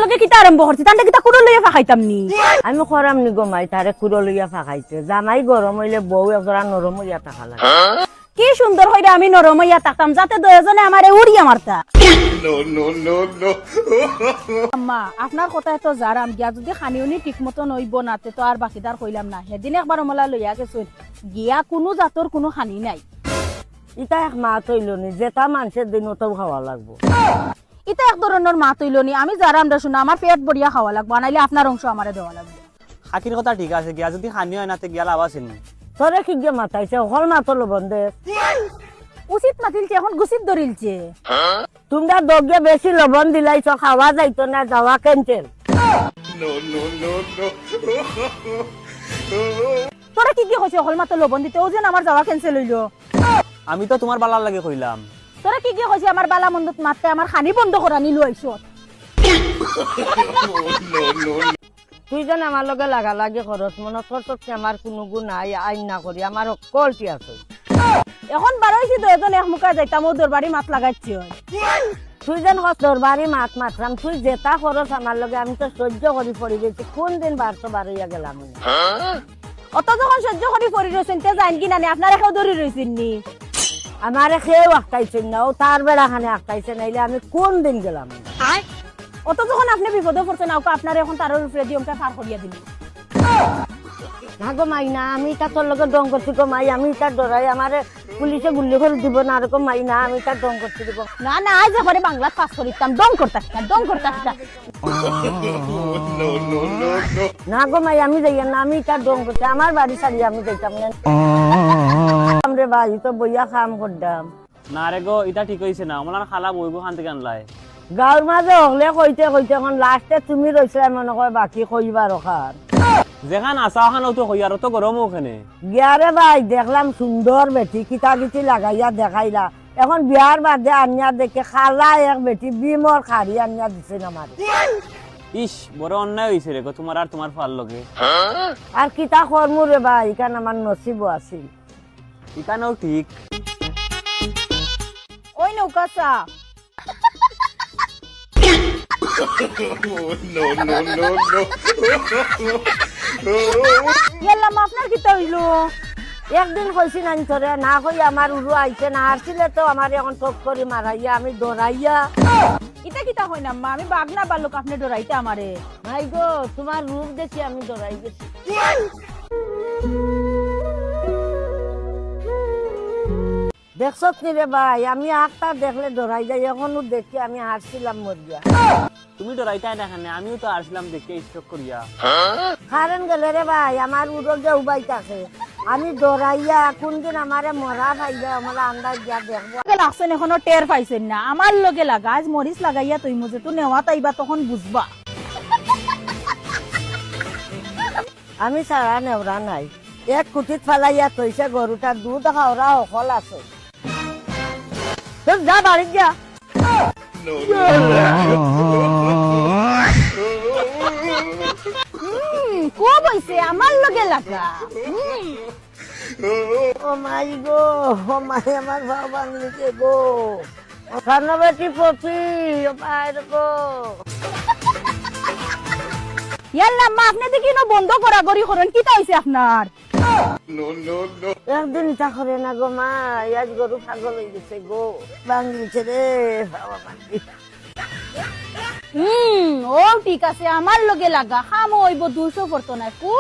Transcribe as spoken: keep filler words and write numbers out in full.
লগে কিতা আরম্ভ করছি? তানরে কিতা কুড়ো লইয়া ফাঁকাইতাম নি? আমি কইরাম নি গো মাই, তারে কুড়ো লইয়া ফাঁকাইতে। জামাই গরম অইলে বউ একজরা নরম অইয়া থাকা লাগে। কি সুন্দর কইরা আমি নরম অইয়া থাকতাম, যাতে দুইজনে আমারে উড়িয়া মারতা। আম্মা, আপনার কথায় তো যারাম গিয়া, যদি খানি উনি ঠিক মতন অইবো না, তে তো আর বাকিদার কইলাম না। হেদিন একবার অমলা লইয়া গেছইন, গিয়া কুনু জাতর কুনু খানি নাই। ইতা এক মাত অইলো নি, যেটা মানষে দেইন অটাউ খাওয়া লাগবো। ইতা এক ধরনর মাত অইলো নি, আমি যারাম রে হুনো, আমার পেট ভরিয়া খাওয়া লাগবো, নাইলে আপনার অংশ আমারে দেওয়া লাগবো। খাকির কথা ঠিক আছে, গিয়া যদি খানি অয় না, তে গিয়া লাভ আছে নি? তোরে কিগিয়ে মাতাইছে, হকল মাতো লবণ দে। উচিত মাতিলছে, এখন গুছিত ধরিলছে। তুমরা দগে বেশি লবণ দিলাইছো, খাওয়া যাইতো না, যাওয়া cancel। তোরে কিগিয়ে কইছে হকল মাতো লবণ দিতে, অউ যেন আমার যাওয়া cancel অইলো। আমি তো তুমার বালার লাগি কইলাম। তোরে কিগিয়ে কইছে আমার বালা মন্দত মাততে, আমার খানি বন্ধ করানি লইছো। তুই যেন আমার লগে লাগালাগি করস, মনো করছস কি আমার কুনু গুণ নাই, আইন না করি, আমার হকল ঠিক আছে। এখন বারইছি দুইজন এক মুখা যাইতাম, অউ দরবারি মাত লাগাইছি অয়। তুই যেন কস দরবারি মাত মাতরাম, তুই যেটা করস আমার লগে আমি তো সহ্য করি পড়ি গেছি, কুন দিন বারতো বারইয়া গেলাম। অত যখন সহ্য করি পড়ি রইছইন, তে যাইন কি না নি? আপনারে কেউ ধরি রইছইন নি? আমারে কেউ আটকাইছইন না, অউ তার বেড়া খানে আটকাইছে, নাইলে আমি কুন দিন গেলাম। অত যখন আপনে বিপদো পড়ছইন, অউকা আপনারে এখন তারর উপরেদি অমকা পার করিয়া দিমু। না গো মাই, না, আমি ইতা তোর লগে ঢং করছি গো মাই, আমি ইতা ডরাই, আমারে পুলিশে গুল্লি করি দিবো না, আর গো মাই, না, আমি ইতা ঢং করছি গো। না, না, আইজ একবারে বাংলাত পাস করিতাম, ঢং করতাস না, ঢং করতাস না। না গো মাই, আমি যাইয়ার না, আমি ইতা ঢং করছি, আমার বাড়ি ছাড়ি আমি যাইতাম না। আমরে ভাই, তো বইয়া কাম করতাম। না রে গো, ইতা ঠিক অইছে না। অমলান খালা বইবো খান থাকি আনলায়। গাউর মাঝে হকলে কইতে কইতে এখন লাস্টে তুমি রইছলায় মনো কয় বাকি কইবার অখান। যেখান আছা অখানউ তো কইয়ার, অত গরম অউ কেনে? গিয়া রে ভাই, দেখলাম সুন্দর বেটি, কিতা কিতি লাগাইয়া দেখাইলা। এখন বিয়ার বাদে আনিয়া দেখি খালা এক বেটি বিমর খাড়ি আনিয়া দিছইন আমারে। ইস, বড় অন্যায় অইছে রে গো, তুমার আর তুমার ফুয়ার লগে। আর কিতা করমু রে ভাই, ইখান আমার নসিবো আছিল। ইখানউ ঠিক। ওই নৌকা চা। ইয়াল্লা, মা, আপনার কিতা অইলো? একদিন কইছি না নি তোরে, না কই আমার উরু আইছে না, হারছিলে তো আমারে এখন ঠক করি মারাইয়া, আমি ডরাইয়া। ইতা কিতা কইন আম্মা, আমি বাঘ না ভাল্লুক আপনে ডরাইতা আমারে? নাই গো, তুমার রূপ দেখি আমি ডরাই গেছি। দেখছত নি রে ভাই, আমি আখতা দেখলে ডরাই যাই, এখনউ দেখি আমি হারছিলাম মরিয়া। তুমি ডরাইতায় না কেনে, আমিও তো হারছিলাম দেখিয়া stroke করিয়া। কারেন্ট গেলে রে ভাই, আমার উরো গেউ ভাই থাকে। আমি ডরাইয়া, কুনদিন আমারে মরা পাইলে, আমরা আন্দাজ দিয়া দেখবো। লগে লাগছইন, এখনো টের পাইছইন না। আমার লগে লাগা, আইজ মরিচ লাগাইয়া থইমু, যেতু নেওয়াত আইবা, তখন বুঝবা। আমি ছাড়া নেওরা নাই। এক কুটিত ফালাইয়া থইছে গরুটা, দুধ খাওরা হকল আছে। তোর যা বাড়িত যা। হুম, খুব অইছে, আমার লগে লাগা। হুম। ও মাই গো, ও মাই, আমার পাও ভাঙিছে গো। ও কানো বেটি পপি, ও মাই গো। ইয়াল্লা, মা, আপনে দেখি না বন্ধ করাকরি করইন, কিতা অইছে আপনার? একদিন ইতা করে না গো মা, আইজ গরু পাগল অই গেছে গো, ভাঙিছে রে, বাবা ভাঙি। হুম, অউ ঠিক আছে, আমার লগে লাগা, কামো অইবো, দুইশো পড়তো নায়। কু-